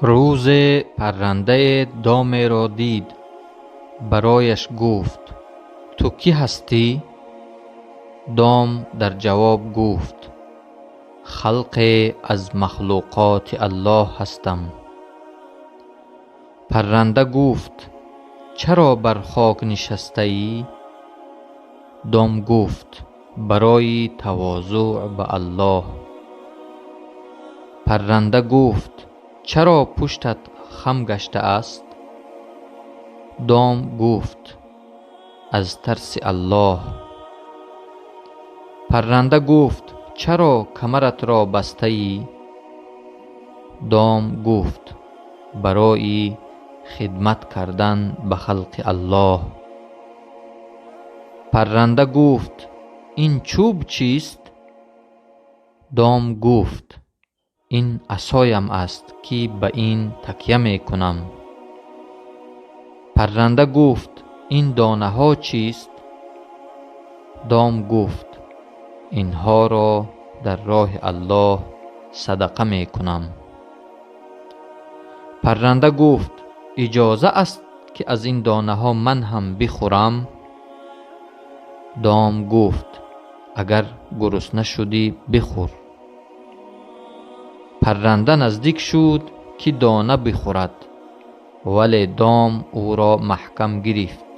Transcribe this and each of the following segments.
Рӯзе паррандае домеро дид, барояш гуфт: «Ту кӣ ҳастӣ?» Дом дар ҷавоб гуфт: «Халқе аз махлуқоти Аллоҳ ҳастам». Парранда гуфт: «Чаро бар хок нишастаӣ?» Дом гуфт: «Барои тавозӯъ ба Аллоҳ». Парранда гуфт: «Чаро пуштат хам гаштааст?» Дом гуфт: «Аз тарси Аллоҳ». Парранда гуфт: «Чаро камаратро бастаӣ?» Дом гуфт: «Барои хидмат кардан ба халқи Аллоҳ». Парранда гуфт: «Ин чӯб чист?» Дом гуфт: «Ин асоям аст, ки ба ин такя мекунам». Парранда гуфт: «Ин донаҳо чист?» Дом гуфт: «Инҳоро дар роҳи Аллоҳ садақа мекунам». Парранда гуфт: «Иҷоза аст, ки аз ин донаҳо ман ҳам бихӯрам?» Дом гуфт: «Агар гурусна шудӣ, бихӯр». Парранда наздик шуд, ки дона бихӯрад, вале дом ӯро маҳкам гирифт.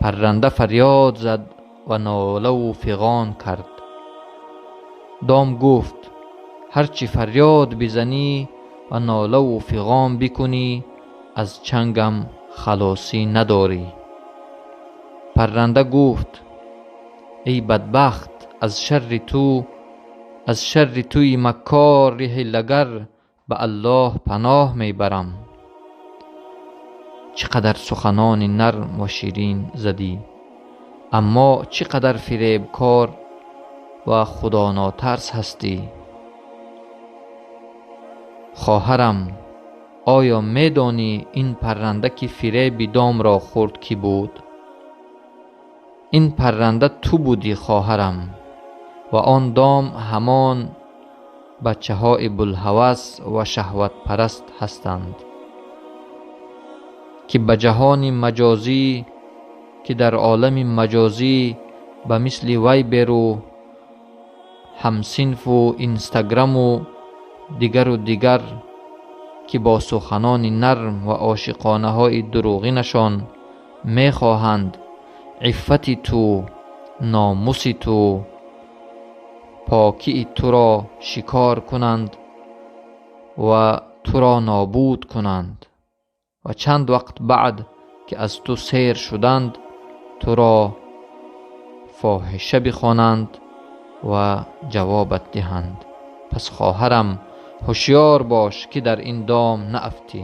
Парранда фарёд зад ва нолаву фиғон кард. Дом гуфт: «Ҳарчи фарёд бизанӣ ва нолаву фиғон бикунӣ, аз чангам халосӣ надорӣ». Парранда гуфт: «Эй бадбахт, аз шарри ту, аз шарри туи маккори ҳилагар ба Аллоҳ паноҳ мебарам. Чӣ қадар суханони нарм ва ширин задӣ, аммо чӣ қадар фиребкор ва худонотарс ҳастӣ. Хоҳарам, оё медонӣ ин парранда, ки фиреби домро хӯрд, кӣ буд? Ин парранда ту будӣ, хоҳарам, ва он дом ҳамон бачаҳои булҳавас ва шаҳватпараст ҳастанд, ки ба ҷаҳони маҷозӣ, ки дар олами маҷозӣ ба мисли Вайберу Ҳамсинфу Инстаграму дигару дигар, ки бо суханони нарм ва ошиқонаҳои дурӯғинашон мехоҳанд иффати ту, номуси ту, покии туро шикор кунанд ва туро нобуд кунанд ва чанд вақт баъд, ки аз ту сер шуданд, туро фоҳиша бихонанд ва ҷавобат диҳанд. Пас, хоҳарам, ҳушёр бош, ки дар ин дом наафтӣ.